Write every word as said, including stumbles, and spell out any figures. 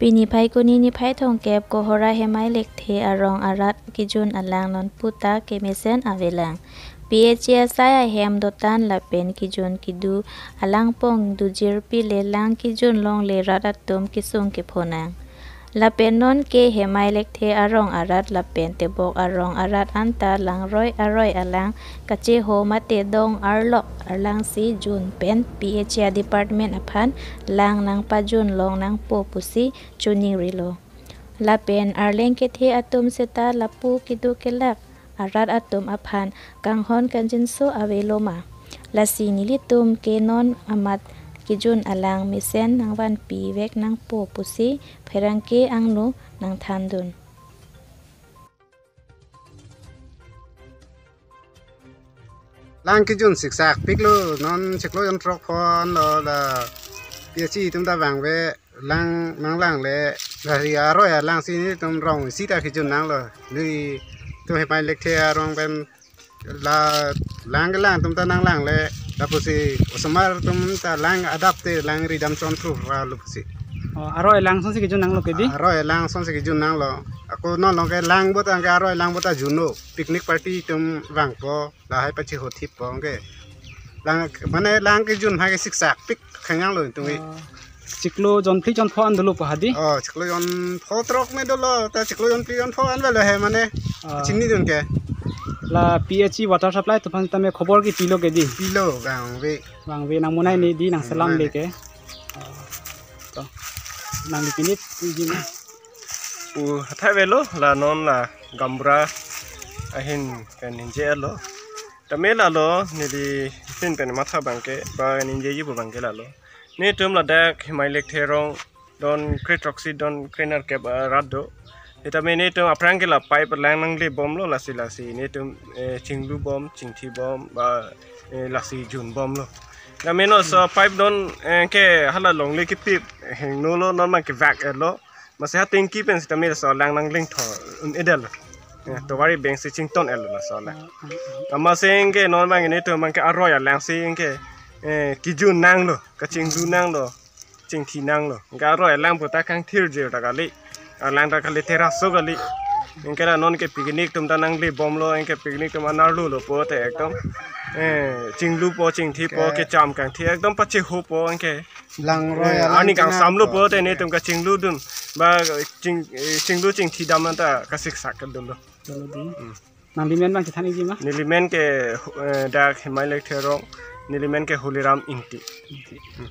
Pini Phaikuni niphai thomkep Kohora Hemai Lekthe arong arat kejun alang nonputa kemesen avelang. P H E asai ahem dotan lapen kejun kedo alangpong dujirpi le lang kejun longle rat atum kesung kephonang. Lapen non ke Hemai Lekthe arong arat lapen Tebok arong arat anta langroi aroi alang kacheho mate dong arlok arlangsi jun pen P H E department aphan lang nangpajun long nangpo pusi choningrilo. Lapen arleng kethe atum seta lapu kedo kelak arat atum aphan kanghon kanjinso avelo ma. Lasi nelitum ke non amat kejun alang mesen nangvanpi vek nangpo pusi pherangke angno nangthandun. Lang kejun siksak piklo, non chiklo jonthrok pho-an lo la P H E atum ta vangve lang nanglang le, gari aroi alangsi netum rong isi ta kejun nanglo. Netum Hemai Lekthe arong pen la lang kelang atum ta nanglang le, lapusi osomar atum ta lang adap te lang ridam chon thur ra lo pusi. Oh, aroi lang asonsi kejun nanglo ke di? Aroi lang asonsi kejun nanglo. Ako non long ke lang bo ta ke aroi lang bo ta junlo. Picnic party atum vangpo, lahai pacheho thippo ke. Lang, mane lang kejun ha ke siksak pik khangang lo tung ke. Oh. Chiklo jonphli jonpho an dolo pa hadi? Oh, chiklo jonpho throk me dolo, ta chiklo jonphli jonpho an velo he mane. Ah. Chinidun ke. La P H E water supply atum aphan tame khobor kepilo ke di? Pilo, vangve. Vangve nangmonai ne di nangselam le ke. Ah. To. Nangli pini puji na. Pu hathai avelo, la non la gaonbura ahin kaningje lo. Tame lalo neli pin pen matha abangke ba ningjeji pu abangke lalo. Netum ladak Hemai Lekthe arong don kre throksi don kre nerkep arat do. Sitame netum aphrang ke la pipe lang nangle bomlo lasi lasi. Netum, eh, chinglu bom, chingthi bom, ba, eh, lasi jun bomlo. Tame non so pipe don, eh, ke hala longle kepip, eh, hingno lo non abangke vak-etlo. Masi ha tengki pen sitame so lang nangling tho un-edetlo. Eh, tovar abang si chington-etlo laso lang. Amatsi ke non abang netum abangke aroi alangsi ke, eh, kejun nanglo, kachinglu nanglo, chingthi nanglo. Ke aroi alang puta kangthir jir ta kali. Alang ta kali teraso kali. Anke la non ke picnic atum ta nangle bomlo, anke picnic atum anerlo lo pote ekdom. Eh, chinglupo, chingthipo, ke- kecham kangthi ekdom pachehopo anke. Langroi, eh, alang arni kangsamlo pote netum kachingludun. Ba ching, eh, chinglu chingthi dam anta kasiksak dunlo. Dolo di. Hmm. Nangli men abang chethan ikji ma? Neli men ke, eh, dak Hemai Lekthe arong. Neli men ke Holiram Ingti. Ingti. Hmm.